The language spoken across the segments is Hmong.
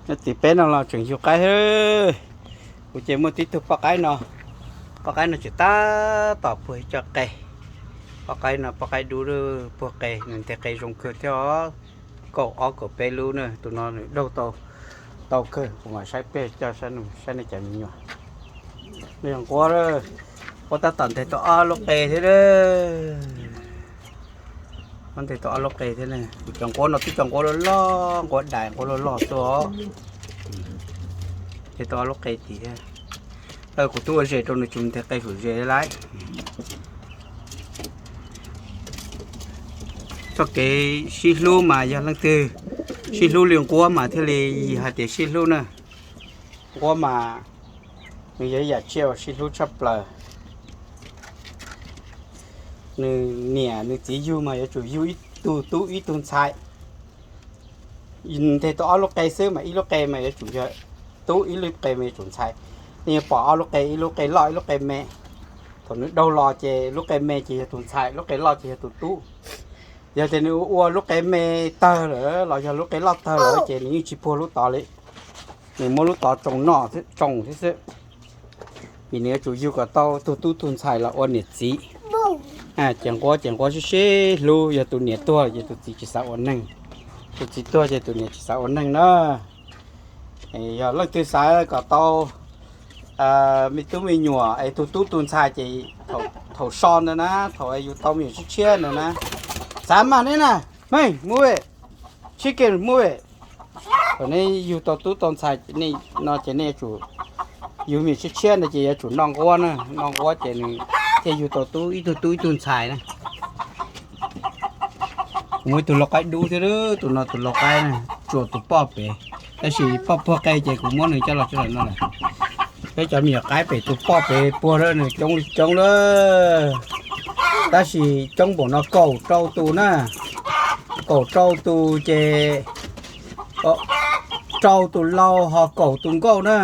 Nyob tim peb no los tseem yug qaib. Kuv ces muaj tib tug poj qaib no, poj qaib no tseem tab tom puag ib co qe. Poj qaib no poj qaib dub, puag qe, nws nteg qe zoo kawg thiab os. Kaum ob kaum peb lub na, tus no nws daug tau, tau kawg. Kuv mam saib peb coj saib, saib nej cov me nyuam. Nws yog nquab, nquab tab tom nteg tau ob lub qe thiab. Nquab nteg tau ob lub qe thiab. Cov nquab no twb cov nquab loj loj, nquab dais nquab loj loj xwb os. Nteg tau ob lub qe tid thiab. Kuv twb ua zes rau nws tsis nteg qe saum zes lawm. Txoj kev sib hlub mas yog leej twg sib hlub li nquab mas thiaj li hais tias sib hlub na. Nquab mas nws yog ib yam tsiaj uas sib hlub tshaj plaws. Nws niam nws txiv yug mas yuav tsum yug ib tug tub ib tug ntxhais. Nteg tau ob lub qe xwb mas ib lub qe mas yuav tsum yog tub, ib lub qe mas yuav tsum ntxhais. Nej yuav pom ob lub qe, ib lub qe loj ib lub qe me. Thaum nws daug los ces lub qe me ces yog tus ntxhais, lub qe loj ces yog tus tub. Yog tias nws ua lub qe me tawg lawm los yog lub qe loj tawg lawm ces nws yeej tsis puag lub tod li. Nws muab lub tod tsoo noj, tsoo thiab xwb. Vim nws yuav tsum yug kom tau tug tub tug ntxhais los ua niam txiv. Ces nquab ces nquab sib sib hlub, yog tus niam tuag ces tus txiv tsis xav ua neeg, tus txiv tuag ces tus niam tsis xav ua neeg na. Yog leej twg xav kom tau me tub me nyuam es tug tub tug ntxhais ces thaum so ntawd na, thaum yus tau me nyuam tshiab tshiab ntawd na, xav mas nej na, meej mus, chicken mus. Thaum nej yug tau tub tau ntxhais no ces nej yuav tsum, yug me nyuam tshiab tshiab ntawd ces yuav tsum noj nquab na, noj nquab ces nws thiaj yug tau tub ib tug tub ib tug ntxhais na. Kuv muaj ib tug lau qaib dub thiab, tus no tus lau qaib na, tsuas tus poj pem, tab sis poj puag qe ces kuv muab nws coj los tso no lawm. Peb cov me nyuam qaib pem tus poj pem puag lawm, nws coob li coob lawm, tab sis coob npaum no kaum rau tus na, kaum rau tus ces rau tus lau ho kaum tus nkauj na.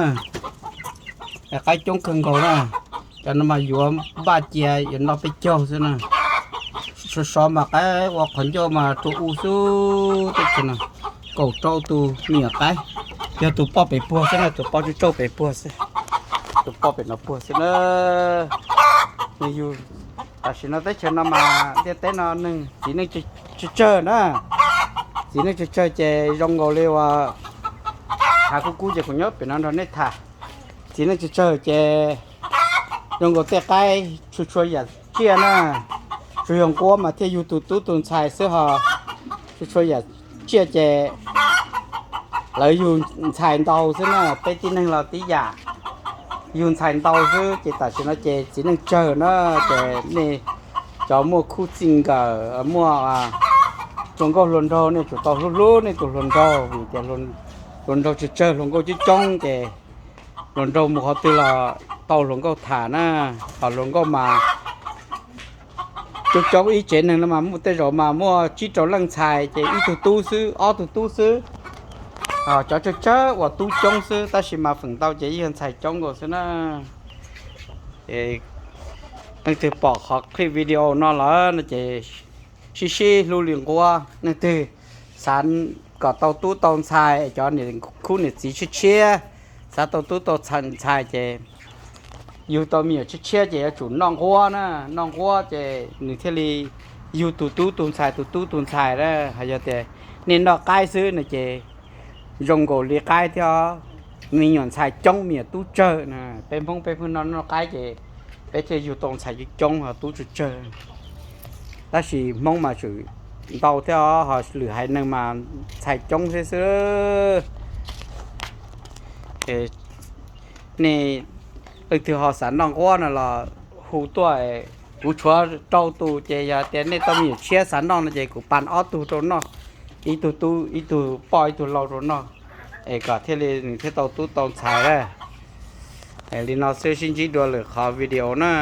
Qaib coob kawg nkaus na. Cov no mas yuav npaj cia yuav noj peb caug xwb na. Sov sov mas qaib ua qhov ncauj mas rua u xwb teb chaws no. Kaum rau tus me nyuam qaib, yog tus poj pem puag xwb na, tus poj tsauj tsauj pem puag xwb, tus poj pem no puag xwb na. Nws yug, tam sim no teb chaws no mas ntiaj teb no neeg txiv neej tsawg tsawg na. Txiv neej tsawg tsawg ces zoo nkaus li uas hav kub kub ces kuv nyob pem no nrog nej tham. Txiv neej tsawg tsawg ces zoo nkaus tej qaib tshua tshua yam tsiaj na, tsuas yog nquab mas thiaj yug tus tub tus ntxhais xwb ho. Tshua tshua yam tsiaj ces lawv yug ntxhais ntau xwb na, peb tib neeg los tib yam, yug ntxhais ntau xwb ces tam sim no ces txiv neej tsawg na, ces nej cov muaj khub txij nkawm muaj hluas nkauj hluas nraug nej tsum tau hlub hlub nej tus hluas nraug, vim tias hluas nraug tsawg tsawg hluas nkauj coob coob ces hluas nraug mus qhov twg los tau hluas nkauj tham na. Ho hluas nkauj mas coob coob ib tsev neeg no mas muaj tej zaum mas muaj tsib rau leej ntxhais ces ib tug tub xwb ob tug tub xwb. Cov tsawg tsawg uas tub coob xwb tab sis mas feem ntau ces yeej yog ntxhais coob nkaus xwb na. Leej twg pom qhov clip video no lawm no ces sib sib hlub li nquab, leej twg xav kom tau tub tau ntxhais, cov niam khub niam txiv tshiab tshiab xav tau tub tau ntxhais ces yug tau me nyuam tshiab tshiab ces yuav tsum noj nquab na, noj nquab ces nws thiaj li yug tus tub tus ntxhais tus tub tus ntxhais na. Hos yog tias nej noj qaib xwb no ces zoo nkaus li qaib thiab, me nyuam ntxhais coob me nyuam tub tsawg na. Peb Hmoob peb pheej noj noj qaib ces peb thiaj yug tau ntxhais coob coob ho tub tsawg tsawg. Tab sis Hmoob mas tseem ntau thiab ho lwm haiv neeg mas ntxhais coob thiab xwb. Nej leej twg ho xav noj nquab no los hu tuaj, kuv tshuav rau tus ces yog tias nej tau me nyuam tshiab xav noj no ces kuv pas ob tug rau noj, ib tug tub ib tug poj ib tug lau rau noj, es kom thiaj li nws thiaj tau tub tau ntxhais. Li no xwb, sib ntsib dua lwm qhov video na.